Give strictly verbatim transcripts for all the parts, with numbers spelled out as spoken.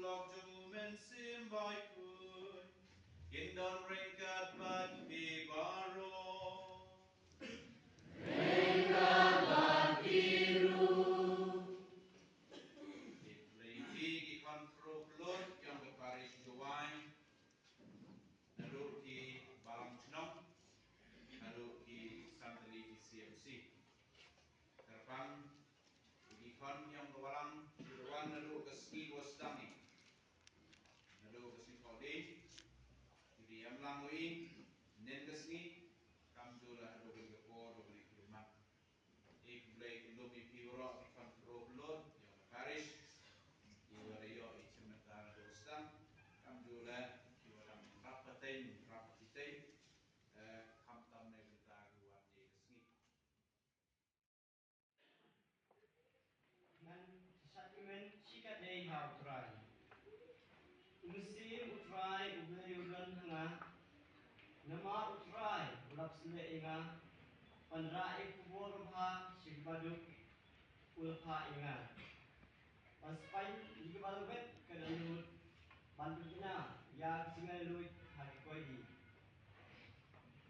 Lok jong u Mynsiem Bakhuid kin don ryngkat bad phi baroh. Khublei phi ki khon khynroo khyllood jong ka parish Jowai, naduh ki balang shnong haduh ki san tylli ki C M C. Kyrpang ki khon jong ka balang ki wan naduh ka sngi ba sdang, naduh ka sngi Friday, ki dei em lang wi nen ka sngi, kam ju la haduh ka por ba ki mat. Khublei khublei ïa phi baroh ki khon khynroo khyllood jong ka parish, ki wa da ïoh i chim bynta naduh sdang, kam ju la ki wa dang rap pateng rap pateng, eh, khamtam na bynta ki wan ïa ka sngi. Ngan sa shad kmen shikatdei ha U Trai. U Mynsiem U Trai U Blei u don ha nga. Namar U Trai u la pynsleh ïa nga ban rah ïa ka khubor babha sha ki baduk. U la phah ïa nga ban sa pynïaid ïa ka bynta ka dohnud, ban pynbna ïa ka jinglaitluid ha ki khyllipmat,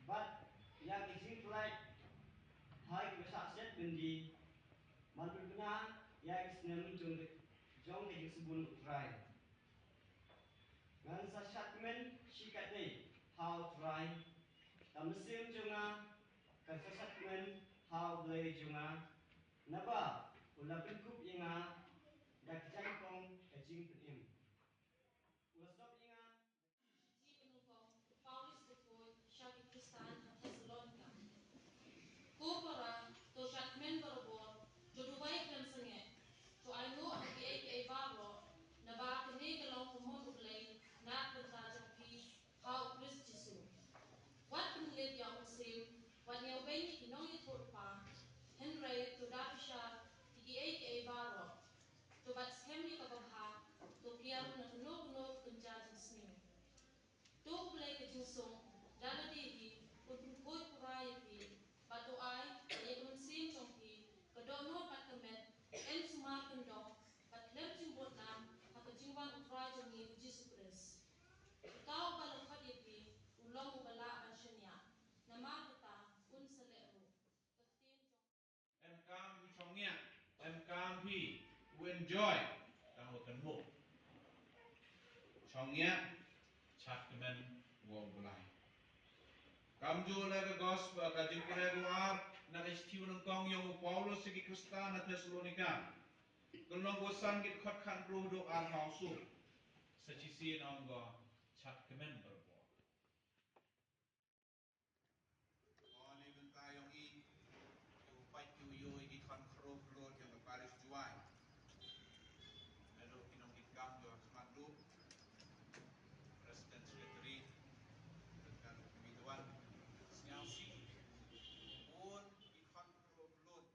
bad ïa ka jingpynlait ha kiba shah shet byndi, ban pynbna ïa ka snem jong ka, jong ka jingsbun U Trai. Ngan sa shad kmen shikatdei ha U Trai. Ka mynsiem jong nga kan sa shad kmen ha U Blei jong nga, naba u la pynkup ïa nga da ka jaiñkong ka jingpynim. U la sdop ïa nga. Shithi u nyngkong u Paulus bakhuid sha ki Khristan ha Thessalonika. Ko para, to shad kmen barabor, to duwai khlem sangeh, to ainguh ha kiei kiei baroh, naba kane ka long ka mon U Blei na ka bynta jong phi ha U Khrist Jisu. Wat pynlip ïa U Mynsiem, wat ñiewbeiñ ïa ki nongïathuhlypa, hynrei to da bishar ïa kiei kiei baroh. To bat skhem ïa kaba bha, to pdiang na kano kano ka kynja jingsniew. To U Blei ka jingsuk da lade hi un pynkhuid pura ïa phi, bad to ai ba ïa ka mynsiem jong phi ka dohnud bad ka met yn sumar kyndong bad khlem jingbud nam ha ka jingwan U Trai jong ngi U Jisu Khrist. Uta uba la khot ïa phi u long uba lah ban shaniah, namar kata un sa leh ruh. Ka ktien jong Em kam u shongnia, em kam phi u enjoy, tang u kynmuh. Shongnia, shad kmen wa U Blei. Kamjooh la ka gospel, ka jingkren ka ar na ka shithi nyngkong yong u Paulus sha ki Khristan na Thessalonika. Ka lynnong ba san, ki dkhot khathynriew haduh arphew saw. Sa shisien ong ko, shad kmen barabor. Ko na bynta yong i, ki u pait ki u ïoh i ki khon khynroo khyllood yong ka parish Jowai. Naduh ki nongkitkam jong ka khmat duh, President, Secretary, ryngkat ki mih ki wan, sngewsih bun ki khon khynroo khyllood.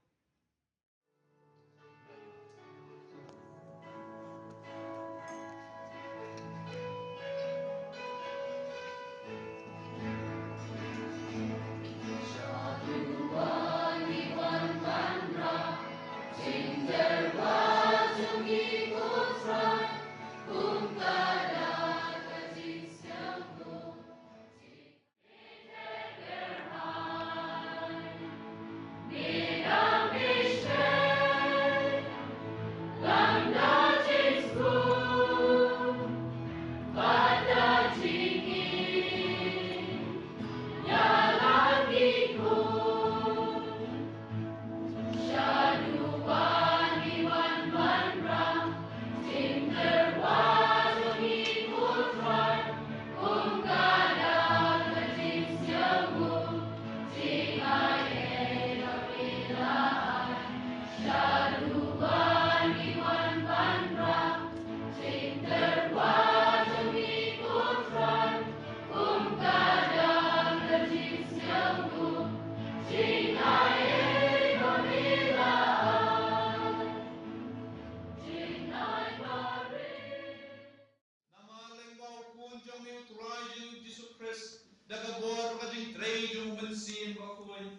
Namar lyngba u Khun jong me u Trai Jisu Khrist, da ka bor ka jingtrei jong u Mynsiem Bakhuid,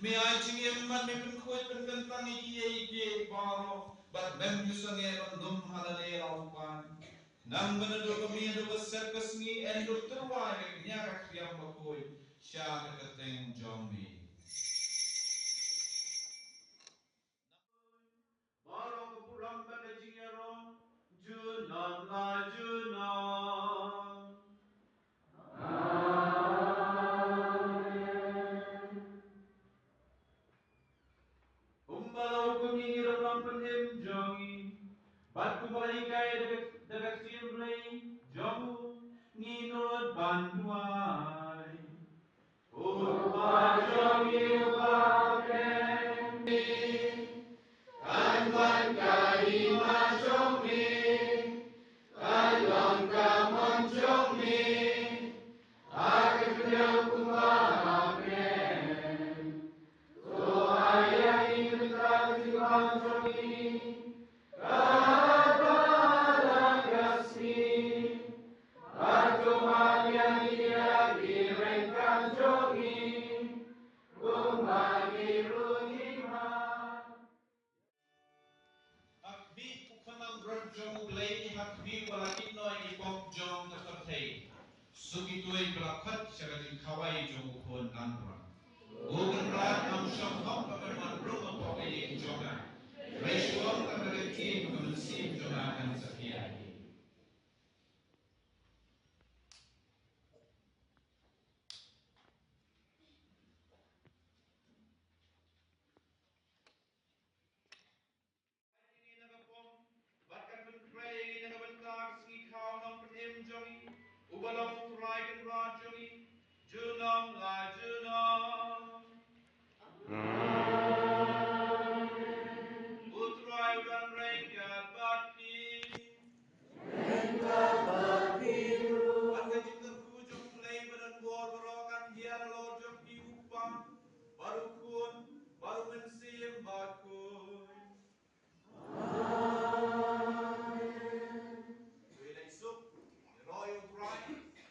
me ai jingim bad me pynkhuid pynkyntang ïa kiei kiei baroh, bad mem ju sangeh ban dum ha lade la u pan. Nang ba naduh ka miet haduh ka sepngi, yn da tyrwa ïa ka kñia ka khriam bakhuid sha ka kyrteng jong me. Baroh ka burom bad ka jingïaroh junom la junom. Amen. Kumba la hukum ïa ngi da u nongpynim jong ngi, bad kumba la hikai da ka, da ka ktien blei jong u, ngi nud ban duwai. Ko Kpa jong ngi uba ha bneng, kan wan ka hima jong me, kan long ka mon jong me ha ka duriaw kumba ha bneng. To ai ïa ngi mynta ka jingbam jong ngi kaba ha ka sngi, bad to mad ïa ngi ïa ki ryngkat jong ngi, kumba ngi ruh ngi mad. Ha khmih u khynnah brot jong U Blei, ha khmih ba la kit noh ïa ki pop jong ka pyrthei. Suk ïa kiwei ba la khot sha ka jingkhawai jong U Khun Nongpynim. Ko Kynrad, ngam shong hok ba men wan rung hapoh ka ïing jong nga. Hynrei shu ong tang da ka ktien ba ka mynsiem jong nga kan sa pdiang. Bad kan pyntrei ïa ngi na ka bynta ka sngi khaw nongpynim jong ngi, uba long U Trai Kynrad jong ngi, junom la junom. Amen. U Trai u don ryngkat bad phi. Ryngkat bad phi ruh. Bad ka jingkyrkhu jong U Blei badonbor baroh kan ïa halor jong phi, U Kpa, bad U Khun, bad U Mynsiem Bakhuid. Amen. To ïaleit suk, ïaroh ïa U Trai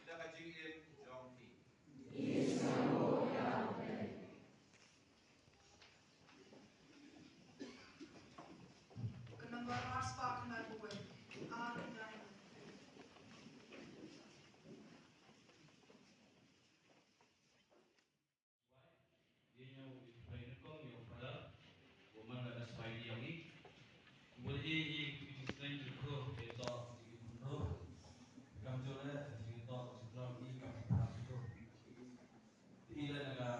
da ka jingim jong phi. Ka nombar ar spah khyndai phew wei. Ar khyndai. Ïa u, ïa u Father, u man la ka spah ïa ngi. U bud ïa ngi ki jingsneng jingkyrkhu, ïa to ki khynroo. Kam jong le jingto jingkyrkhu ngi kam jingkyrkhu. Te i la na ka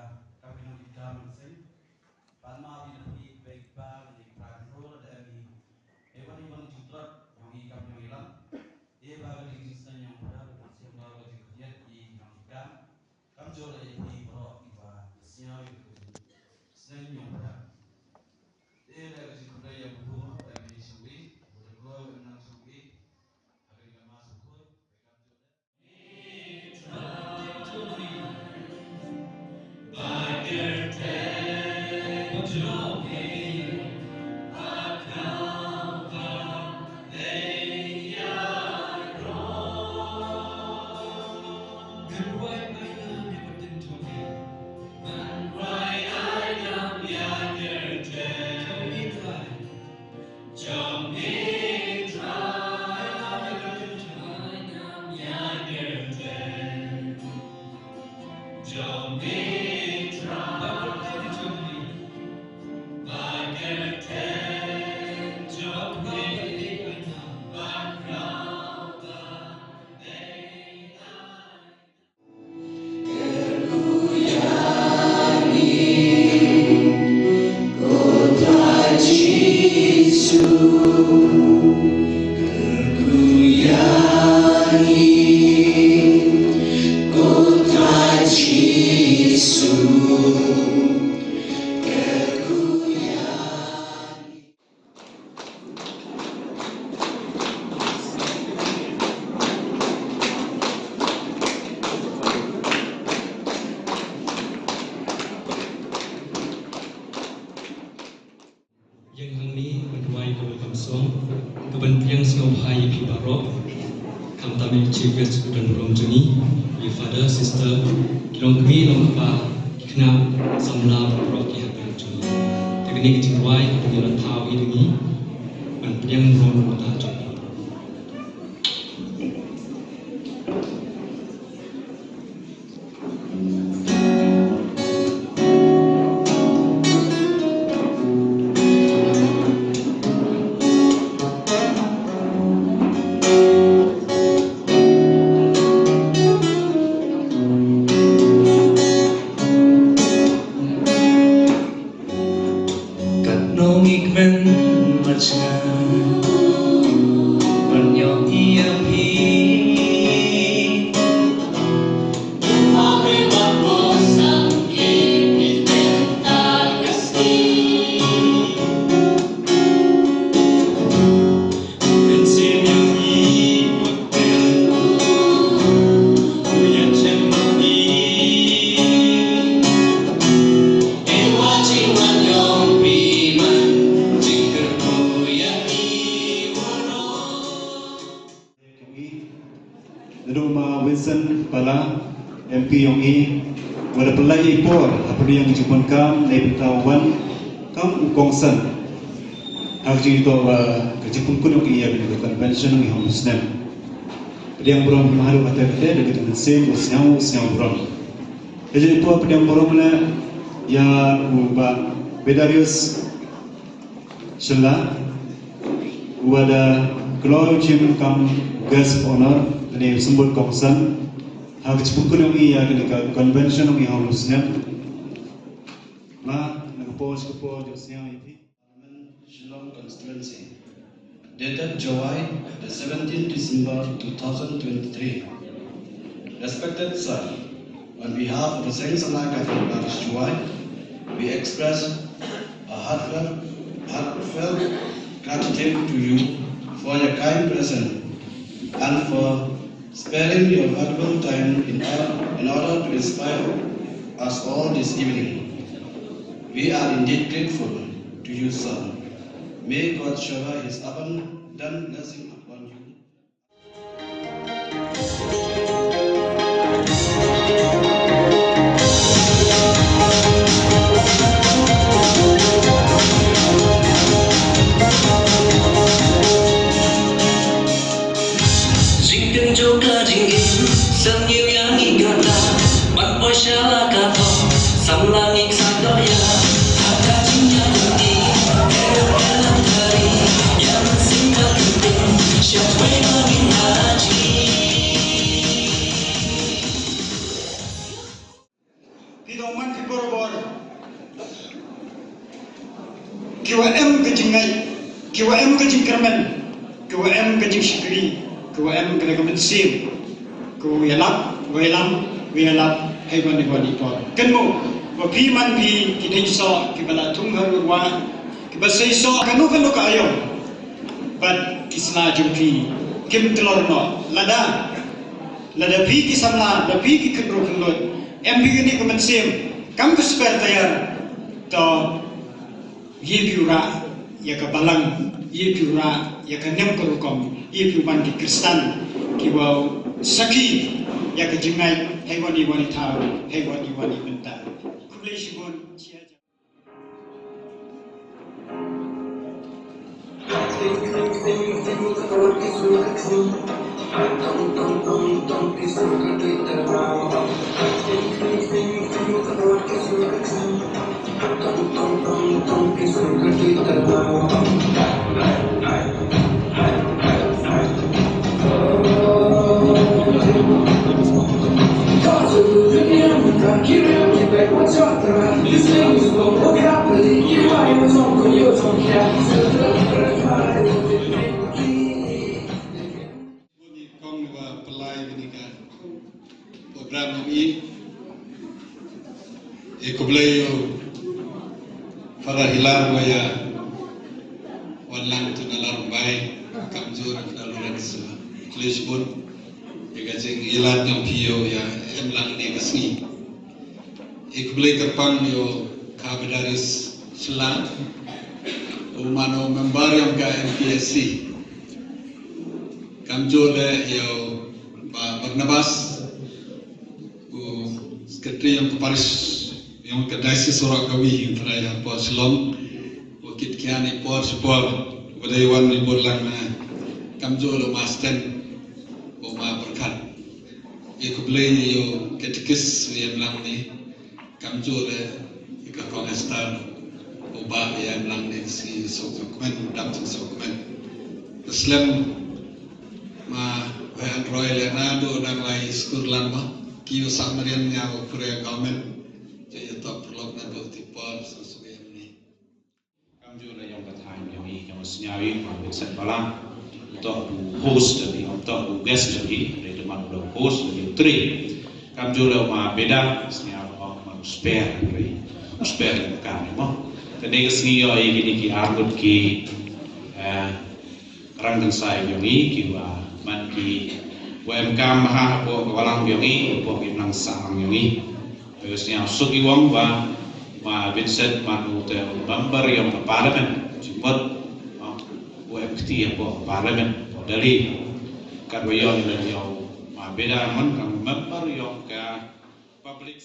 kam ki nong ki kam mynsiem. Pan ma bi na phi pei pa na ki pra khynroo la da ngi. Ïa wan ïa wan jingtrot jong ngi kam jong ngi lam. Ïa ba ka jingsneng jong u Father, u mynsiem ba ka jingkhyndiat ïa ki nong ki kam. Kam jong la ïa phi baroh kiba sñiaw ïa ka jingsneng jong u Father. Te da ka jingkhublei ïa u Blei, da ka jingshong wi, u da kloi u nang shong wi. Ha ka ding ka Mass u Blei, kam jong la. Ïeng hangne ban duwai ka welcome song kaban pdiang sngewbha ïa phi baroh. Khamtam ïa u chief guest u don burom jong ngi, ïa u father, sister, ki longkmie longkpa, ki khynnah samla baroh ki hapdeng jong ngi. Te kane ka jingduwai ka pynïaid thaw ïa ngi ban pdiang burom na ka bynta jong ngi. Naduh ma Vincent Pala, M P yong i, wa da pynlait i por ha pyrdi yong i jingpynkam na i bynta u wan kam u kongsan ha ka jingïatoh wa ka jingpynkut yong i ïa ka convention yong i ha u snem. Pdiang burom hi ma haduh katta katta da ka jingmynsiem u sñiaw u sñiaw burom. Ka jingïatoh pdiang burom leh ïa u Bah Bedarius Shylla, u wa da kloi u jingim kam guest of honor, lane u symbud kongsan ha ka jingpynkut yong i ïa kane ka convention yong i ha u snem. Ma, na ka por sha ka por, jong sñiaw ïa phi. Shillong Constituency. Dated Jowai, the seventeenth December two thousand twenty-three. Respected sir, on behalf of the Seng Samla Catholic Parish Jowai, we express a heartfelt, heartfelt gratitude to you for your kind presence and for sparing your valuable time in, in order to inspire us all this evening. We are indeed grateful to you, sir. May God shower his abundant blessing upon you. Jingpynjot ka jingim, sngewthuh ïa ngi kata, ban poi sha la ka thong, samla ngi sa doh ïa, ha ka jingïalam ngi, ïa ka lang kari, ïa mynsiem ka kyntien, sha wei ma ngi na ji. Phi dang man phi borabor. Ki wa em ka jingngeit, ki wa em ka jingkyrmen, ki wa em ka jingshakri, ki wa em ka mynsiem, ki wa ïalap, wa ïalam, wa ïalap, hei wan i wan i por. Kynmaw wa phi man phi ki dei soh, ki ba la thung ha ruwa, ki ba sei soh, kano kano ka aïom. Bad ki sla jong phi kim tlot noh, lada Lada phi ki samla, lada phi ki khynroo khynlut, em phi kane ka mynsiem kam ka spare tyre, to ïa phi u rah ïa ka balang, ïa phi u rah ïa ka niam ka rukom, ïa phi u man ki Khristan ki wow sakhi ïa ka jingngeit, hei wan i wan i thaw, hei wan i wan i bynta. Khublei shibun. Kong wa pynlait ïa kane ka program yong i. E khublei ïa u Father Hilar wa ïa wan lang tu na Lar Mumbai, kamjooh Father Lawrence. Khublei shibun ïa ka jingïalap yong phi ïa u ïa em lang ne ka sngi. E khublei kyrpang ïa u Kha Bedarius Shylla, u man u member yong ka M P S C. Kamjooh leh ïa u Bah Barnabas, u secretary yong ka parish, yong ka diocese Sohra Kawi, yong ka parish Shillong, u kit kian i por shi por, u dei wan i bor lang na, kamjooh leh u Ma Sten, u Ma Pyrkhat. E khublei ïa u katikis, u em lang ne, kamjooh leh ïa ka Kong Esther, u Bah ïa em lang ne ka sngi sngewkmen, dap sngewkmen. Ka slem ma Bah Anroy leh naduh dang lai skur lang ma ki u Samarian ïa u Korea government. Ïa ïa top lok naduh ti por sngewkmen ne. Kamjooh leh yong ka thaiñ yong i. Nga sñiaw ïa u ma Vincent Bala, u toh u host, lane u toh u guest jong ngi, lane u man u host, lane u trei. Kamjooh leh u ma Beda, sñiaw u man u spare, u spare ka kam mo. Te kane ka sngi ïoh ïa kine ki arngut ki, eh, rangkynsai jong ngi, kiba man kiba emkam ha hapoh ka balang jong ngi, hapoh ki nongsahnong jong ngi. Te sñiaw suk ïa u ong ba ma Vincent man u te u member yong ka parliament, jingmut, no, u em kti hapoh ka parliament, hapoh Delhi. Katba ïoh ïa u ma Beda man ka member yong ka public.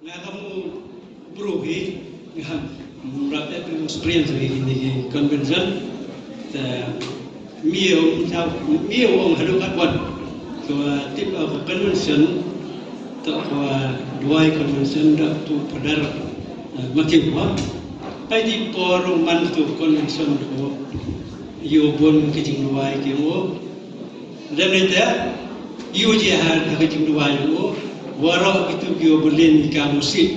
Nga kam u bru hi, nga kam u rap te u experience hi kine ki convention. Te miaw, miaw ong haduh katwan. Ko tip, uh, convention, to ko, uh, duwai convention da tu padar, uh, mati wa. Pai di por man tu convention ko ïoh bun ki jingduwai ki mo. Lem lei te, ïoh jia ha ka jingduwai u, waroh kitu ki u bylin ka musik.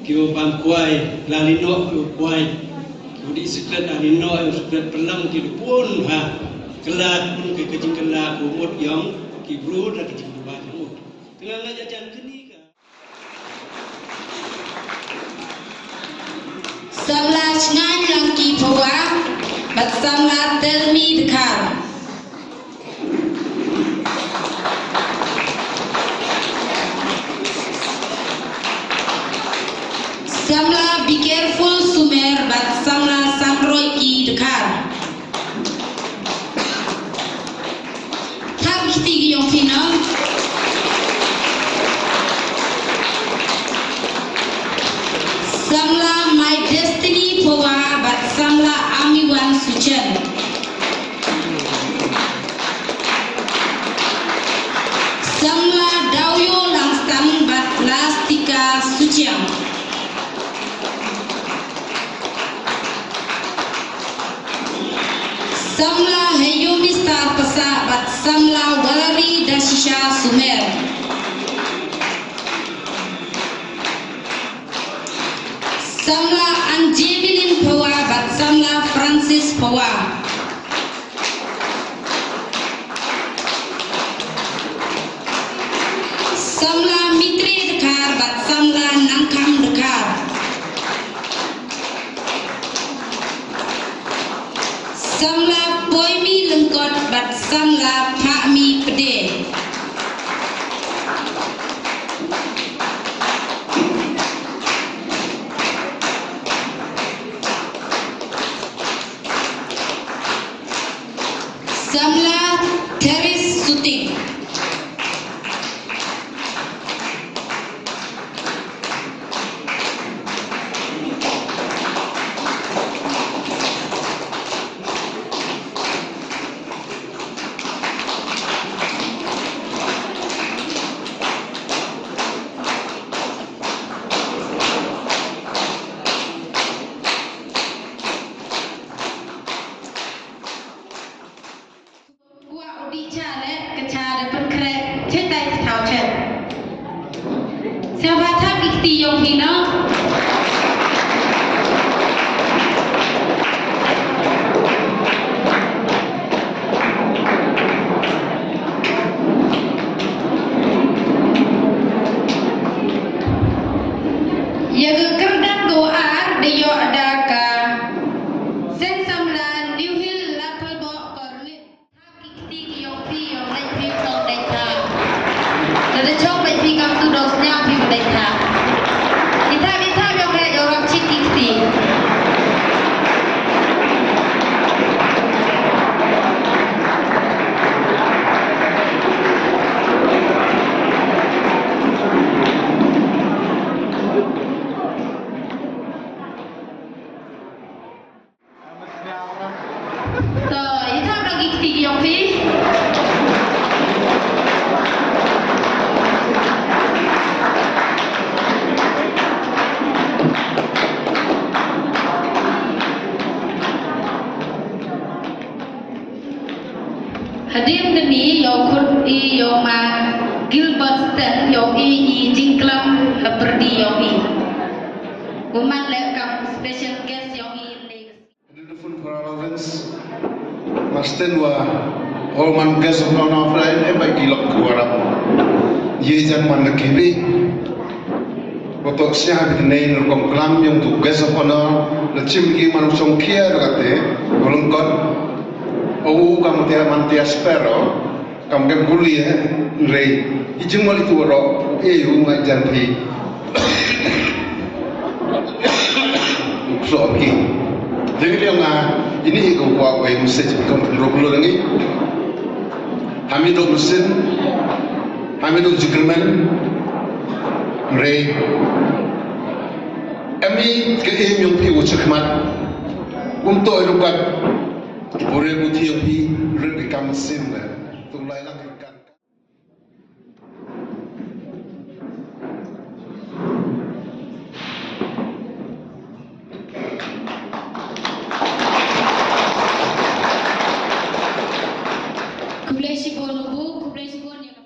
Ki u bam kwai, la lino ki u kwai. Ki u dih sikret la lino, u sikret pelang ki u pun ha. Kylla pun ki ka jingkylla ka mut yong ki bru da ka jingduwai ka mut. Kylla la jajan kini ka. Samla Chngaiñ Langki Phawa bad samla Telmi Dkhar. Samla Be Careful Sumer bad samla Sangroiki Dkhar. Thap kti ki ïong phi nong. Samla My Destiny Phawa bad samla Amiwan Suchen. Samla Dawyo Langstang bad Lastika Suchiang. Samla Heyomi Star Pasa bad samla Walari Dashisha Sumer. Samla Anjebilin Phawa bad samla Francis Phawa. Samla Mitri Dkhar bad samla Nangkham Dkhar. Samla Poimi Lyngkot bad samla Phami Pde. Samla Therese Suting. Kwah u dih cha leh, ka cha da pynkhreh, chetai thaw chet. Sngewbha thap ki Ti yong hi na. Ïa ka kyrdan ka ar da ïoh da ka Seng Samla New Hill Lathalboh Korlin. Ki kti ki yong phi, yong dei phi, yong dei tha. Lada chong dei phi kam tu dong sñiaw phi dei tha. Itha, itha, yong re, yong rap chit ki kti. To, ïa tang ki kti ki yong phi. Hadien kane ïoh khut i ïoh ma Gilbert Sten ïoh i i jingklam ha pyrdi ïoh i. Kumne leh kam special guest ïoh i. Additional food for our events. Masten wa hol man guest of honor of the em bai ki lok ku warap. Ye jan man na kibi. Wato sia bit ne rukom klam yong tu guest of honor. Na chim ki man chong kia kate. Ulung kot. O kam te man te aspero. Kam kem kulia, rei, i jingmol itu ro, e yu ngai jan phi. So ki. Jadi dia nga, ini iko kwa kwa message bukan pendro kulo lagi. Hamido mesin, hamido jigremen, rei. Ami ke im yung phi wuchikmat. Untuk edukat, pure buti yung phi, rei kam mesin le. Tulai lang kan. Khublei shibun Ubu, khublei shibun ïa ka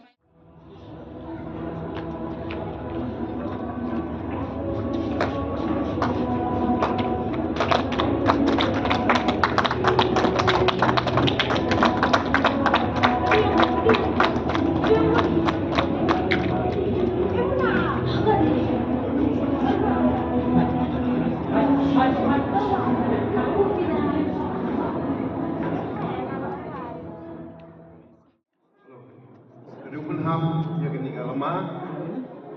Ka dei u pynhap ïa kane ka lama,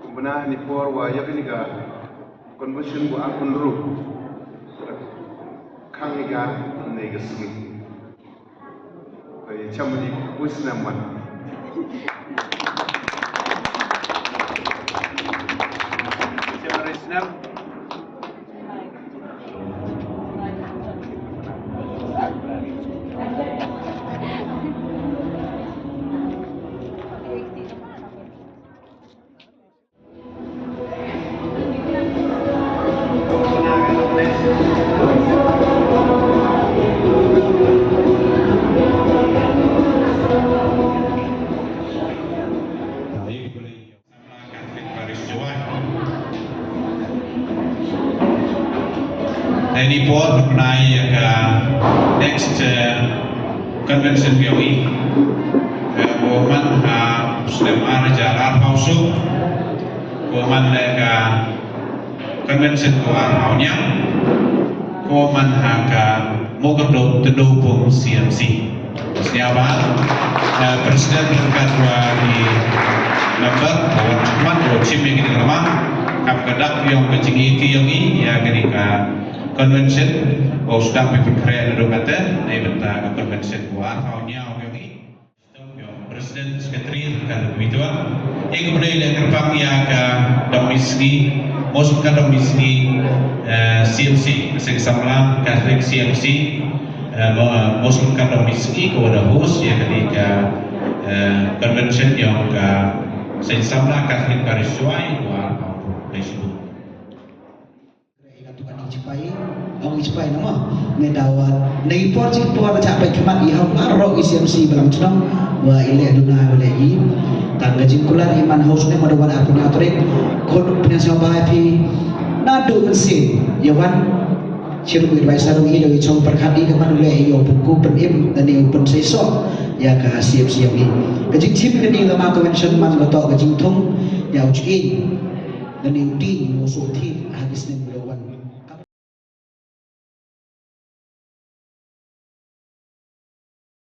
kumba na ni por wa ïa kane ka convention wa arphew hynriew. Khang ïa ka ne ka sngi. Ka ïa cham ni u snem wan. Cham ni snem. Samla Catholic Parish Jowai. Dei ni por pynai ïa ka next, eh, convention yong i. Eh, ko man ha snem ar hajar arphew suk. Ko man le ka convention ko arphew hynñiew. Ko man ha ka Mawkynduh Tyndupung C M C. Sñiawbha, eh, President ryngkat wa ki member, wa wan chikmat, wa chim ïa kine ki lama, kam ka dak yong ka jingïaid yong i, ïa kane ka convention, wa u sdang pynkreh naduh kata, na bynta ka convention wa arphew hynñiew yong i. Yong President, Secretary, ryngkat ki mithwa. Ïa ka pynleit leh kyrpang ïa ka dong misngi, most ka dong misngi, eh, C M C, Seng Samla Catholic C M C, Eh, mo-, most ka dong misngi ko da host ïa kane ka, eh, convention yong ka Seng Samla Catholic Parish Jowai wa Pau Pau Pau. Khublei shibun. Ong i chipai na mo. Ngi dawa nei por chi por cha pai khmat i hau baroh i C M C balang chnong wa i leh duna wa leh i. Tang ka jingkular i man house ne ma dawa da punya tarik. Khun pynïasoh ba phi naduh mynsiem ïa wan. Chirup i bai sarung i da i chong pyrkhat i ka man u leh i ïa u pynkup pynim da ne u pynseisoh ïa ka C M C ïa i. Ka jingthim kane ka ma convention man ka toh ka jingthung ïa u jingïeit da ne u ding u suk thim ha ki snem.